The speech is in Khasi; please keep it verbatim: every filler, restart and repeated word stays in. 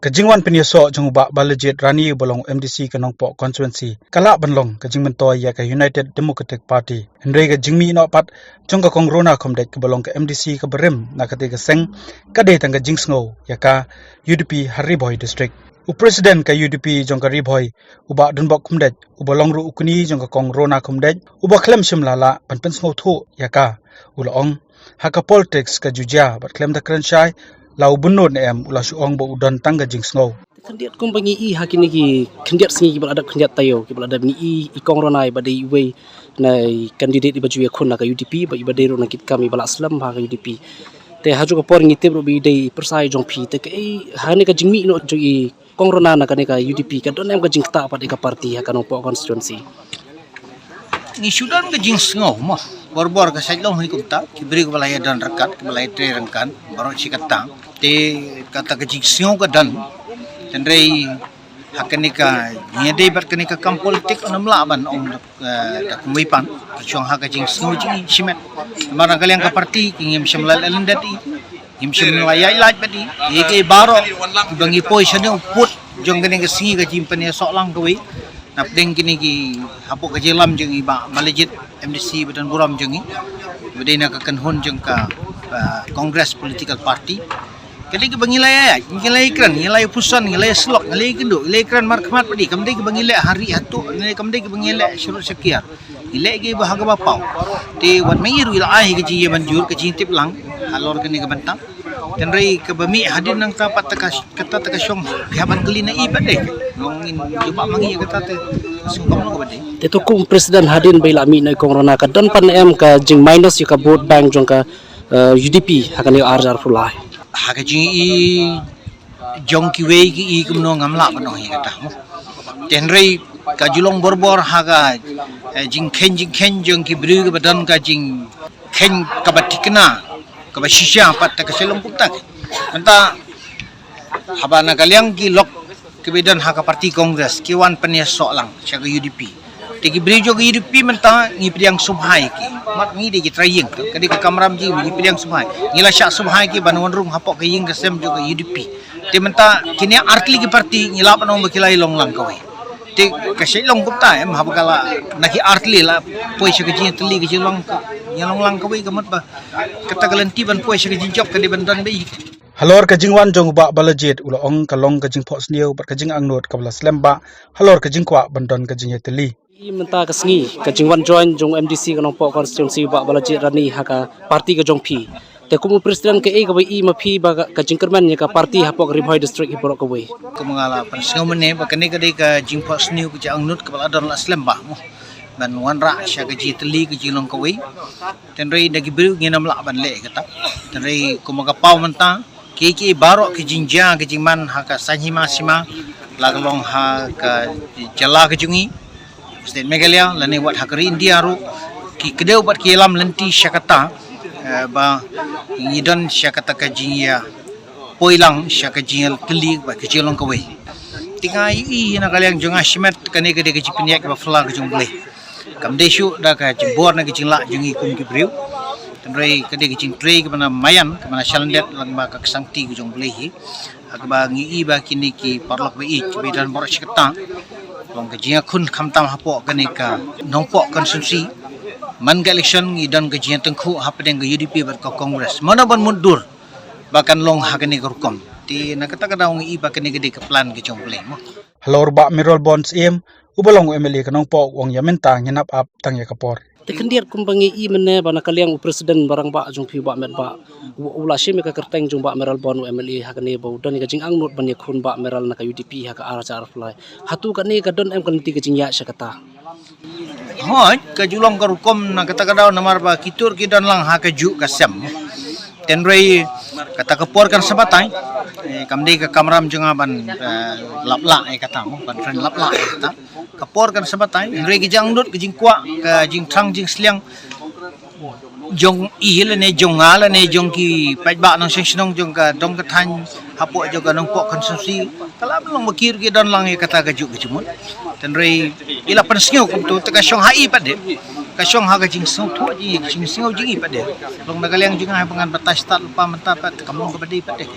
Ka jingwan pynïasoh jong u Bah Balajied Rani uba long MDC ka Nongpoh constituency ka lah ban long ka jingmyntoi ïa ka United Democratic Party. Hynrei ka jingmih noh pat jong ka Kong Rona Khumdeit kaba long ka MDC kaba rim na katei ka seng ka dei tang ka jingsngew ïa ka UDP ha Ri Bhoi District. U President ka UDP jong ka Ri Bhoi, u Bah Donbok Khumdeit, uba long ruh u kñi jong ka Kong Rona Khumdeit, uba khlem shym la lah ban pynsngewthuh ïa ka, u la ong, ha ka politics ka ju jia bad khlem da kren shai, la u bynnud ne em u la shu ong ba u don tang ka jingsngew. Khyndiat kumba ngi i ha kine ki khyndiat sngi kiba la dep, khyndiat taïew kiba la dep, ngi i i Kong Rona iba dei iwei na i candidate iba ju ïakhun na ka UDP, ba iba dei ruh na ki kam iba la slem ha ka UDP. Te ha ju ka por ngi tip ruh ba i dei i pyrsa jong phi, te kaei ha kane ka jingmih noh jong i Kong Rona na kane ka UDP, ka don em ka jingktah pat ïa ka party ha ka Nongpoh constituency? Ngi shu don ka jingsngew mo. Bor bor ka sait long hi kumta, ki briew kiba la ïa don ryngkat, kiba la ïa trei ryngkat baroh shi katta. Te kata ka jingsngew ka don. Hynrei ha kane ka, ngi dei bad kane ka kam politik, ngam lah ban ong da, eh, da kumwei pat. Ka shong ha ka jingsngew jong ngi shimet. Namar na ka liang ka party ki ngim shym la lyndet i, ngim shym la ïaid lait bad i. Ïa ki baroh kiba ngi poi shane u pud jong kane ka sngi ka jingpynïasoh lang kawei. Napdeng kine ki hapoh ka jingïalam jong i Bah Balajied, MDC ba don burom jong ngi, ba dei na ka kynhun jong ka, ah, Congress Political Party. Ka dei kaba ngi la ïa, ngi la ïa kren, ngi la ïa puson, ngi la ïa slok, ngi la ïa kynduh, ngi la ïa kren markhmat pat i. Kam dei kaba ngi leh ha ri ha tuh, ne kam dei kaba ngi leh sharud shakiar. Ngi leh kiba ha kaba paw. Te wat ma i ruh i la ai ka jingïamanjur, ka jingtip lang halor kane ka bynta. Hynrei kaba mih hadien nangta pat, ta ka, kata ta ka shong, phi hap ban kylli na i pat de. Long ngin jubab ma ngi kata te, ka sngewbha long kaba de. Te to kum President, hadien ba i la mih na i Kong Rona, ka don pat ne em ka jingminus ïa ka vote bank jong ka, eh, UDP ha kane ar hajar arphew lai? Ha ka jing i jong kiwei ki i kumno ngam lah ban ong ïa kata mo. Te hynrei ka ju long bor bor ha ka, eh, jingkheiñ jingkheiñ jong ki briew kiba don ka jingkheiñ kaba thikna, kaba shisha pat, ta ka shu long kumta. Mynta haba na ka liang ki lok kiba don ha ka party Congress ki wan pynïasoh lang sha ka UDP. Te ki briew jong ka UDP mynta ngi pdiang sngewbha ïa ki. Mat ngi dei ki trai ïing, ka dei ka kamram jong ngi, ngi pdiang sngewbha. Ngi la shah sngewbha ïa ki ban wan rung hapoh ka ïing ka sem jong ka UDP. Te mynta kine artylli ki party ngi lah ban ong ba ki la ïalong lang kawei. Te ka shu long kumta em, haba ka la na ki artylli la poi sha ka jingïatylli ka jinglong, ïalong lang kawei, ka mut ba kata ka lynti ban poi sha ka jingjop ka dei ban don beit. Halor ka jingwan jong u Bah Balajied, u la ong ka long ka jingphohsniew bad ka jingangnud kaba la slem bha halor ka jingkwah ban don ka jingïatylli. I mynta ka sngi ka jingwan join jong u MDC ka Nongpoh constituency u Bah Balajied Rani ha ka party ka jong phi. Te kum u President, kaei kaba i ma phi ba ka, ka jingkyrmen ïa ka party hapoh ka Ri Bhoi District hi baroh kawei? Kum nga la pynsngew mynne ba kane ka dei ka jingphohsniew, ka jingangnud kaba la don la slem bha mo, ban wanrah sha ka jingïatylli ka jinglong kawei. Hynrei da ki briew ngin ym lah ban leh kata. Hynrei kum ka paw mynta, ki, ki baroh ki jingjia ki jingman ha ka saiñ hima sima, la ka long ha ka jylla ka jong ngi, state Meghalaya, lane wat ha ka ri India ruh, ki kdew bad ki ïalam lynti sha kata, eh, ba ngi don sha kata ka jingïa poi lang sha ka jingïatylli bad ka jinglong kawei. Te nga i na ka liang jong nga shimet, kane ka dei ka jingpynïaid kaba phylla ka jong U Blei. Kam dei shuh da ka jingbor ne ka jinglah jong ngi kum ki briew. Hynrei ka dei ka jingtrei kaba na maïan, kaba na shalyndet lang bad ka ksangti ka jong U Blei hi. Ha kaba ngi i ba kine ki paralok ba ïeit kiba don baroh shi katta, long ka jingïakhun khamtam hapoh kane ka Nongpoh constituency. Man ka election ngi don ka jingïatyngkhuh hapdeng ka UDP bad ka Congress. Mano ban mutdur ba kan long ha kane ka rukom? Te na kata ka daw ngi i ba kane ka dei ka plan ka jong U Blei mo. Halor Bah Mayralborn Syiem, uba long u MLA ka Nongpoh, u ong ïa mynta ngin ap ap tang ïa ka por. Te khyndiat kumba ngi i mynne ba na ka liang u President ba rangbah jong phi Bah Metbah, u, u la shim ïa ka kyrteng jong Bah Mayralborn u MLA ha kane ba u don ïa ka jingangnud ban ïakhun Bah Mayral na ka UDP ha ka ar hajar arphew lai. Hato kane ka don em ka lynti ka jingïaid sha kata? Hooid, ka ju long ka rukom na kata ka daw namar ba ki tur ki don lang ha ka juh ka sem. Hynrei kata ka por kan sa batai. Eh, kam dei ka kamram jong nga ban, eh, lap lah ïa kata mo, ban kren lap lah ïa kata. Ka por kan sa batai. Hynrei ka jingangnud, ka jingkwah, ka jingthrang jingsliang jong i lane jong nga lane jong ki paidbah nongshong shnong jong ka dong ka thaiñ hapoh jong ka Nongpoh constituency, ka la long ba ki ruh ki don lang ïa kata ka juh ka jingmut. Hynrei i la pynsngew kumto, te ka shong ha i pat de, ka shong ha ka jingsngewthuh jong i, ka jingsngew jong i pat de. Long na ka liang jong nga haba ngan batai stad lypa mynta pat, kam long kaba dei pat de.